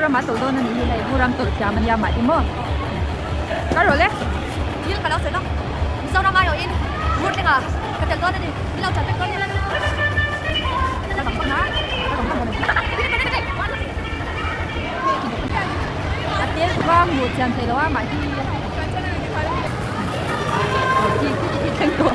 Vur rama tawlh dawn a nih hi hei vur ram tawlh thiam a nia mah hi maw kal rawh le. Thil ka lo sawi lawk Mizoram aiawhin vur thlengah ka tel dawn a ni min lo chan vek dawn nia. A tel vang hmuh thiam thei lo a mah hi thleng tawh.